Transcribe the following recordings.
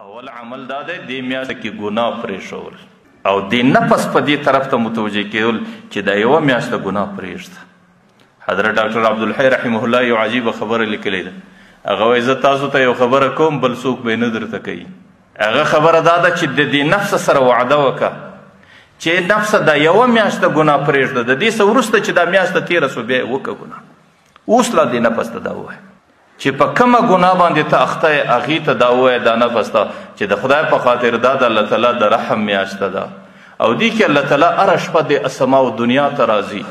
اول عمل دا دی، دې میاشت کې ګناه پرېښول او دې نفس په دې طرف ته متوجه کېدل چې دا یوه میاشت ګناه پرېږده. حضرت ډاکټر عبدالحی رحمه الله یو عجیبه خبره لیکلې ده. هغه وایي زه تاسو ته یو خبره کوم بل څوک به یې نه درته کوي. هغه خبره دا ده چې د دې نفس سره وعده وکړه چې نفس دا یوه میاشت ګناه پرېږده، د دې څه وروسته چې دا میاشت تېره سوه بیا یې وکړه ګناه. اوس لا دې نفس ته دا ووایه چې په کومه ګناه باندې ته اخته یې هغې ته دا ووایه دا نفس ته چې د خدای په خاطر دا د الله تعالی د رحم میاشت ده او دې کې الله تعالی هره شپه د اسما او دنیا ته راځي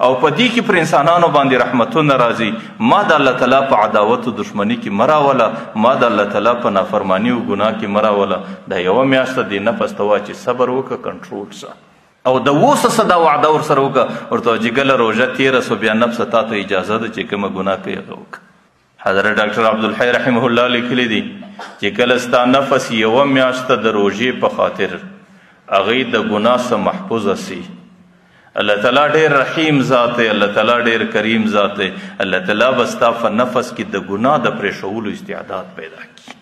او په دې کې پر انسانانو باندې رحمتونه راځي. ما د الله تعالی په عداوت او دښمني کې مه راوله، ما د الله تعالی په نافرماني او ګناه کې مه راوله. دا یوه میاشت دې نفس ته وایه چې صبر وکړه، کنټرول شه او د اوسه څه دا وعده ورسره وکړه، ورته وایه چې کله روژه تېره سوه بیا نفس تا ته اجازه ده چې کومه ګناه کوي هغه وکړه. حضرت ډاکټر عبدالحی رحمه الله لیکلي دي چې کله ستا نفس یوه میاشت د روژې په خاطر هغې د ګناه څخه محفوظه سي، الله تعالی ډېر رحیم ذات دی، الله تعالی ډېر کریم ذات دی، الله تعالی به ستا په نفس کې د ګناه د پرېښولو استعداد پیدا کړي.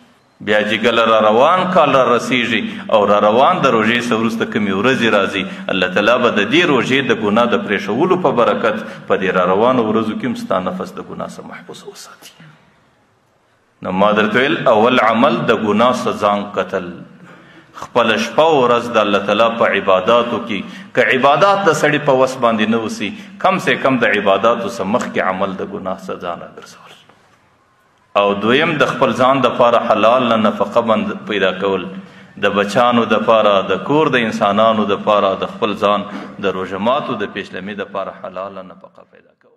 بیا چې کله را روان کال را رسیږي او را روان د روژې څخه وروسته کومې ورځې راځي، الله تعالی به د دې روژې د ګناه د پرېښولو په برکت په دې را روانو ورځو کې هم ستا نفس د ګناه څخه محفوظ وساتي. نو ما درته ویل اول عمل د ګناه څخه ځان قتل، خپل شپه او ورځ د الله تعالی په عباداتو کې، که عبادات د سړي په وس باندې نه وسي کم سه کم د عباداتو څخه مخکې عمل د ګناه څخه ځان راګرځول. او دویم د خپل ځان د پاره حلال نه نفقه بند پیدا کول، د بچانو د پاره، د کور د انسانانو د پاره، د خپل ځان د روژه ماتو د پیشلمې د پاره حلال نفقه پیدا کول.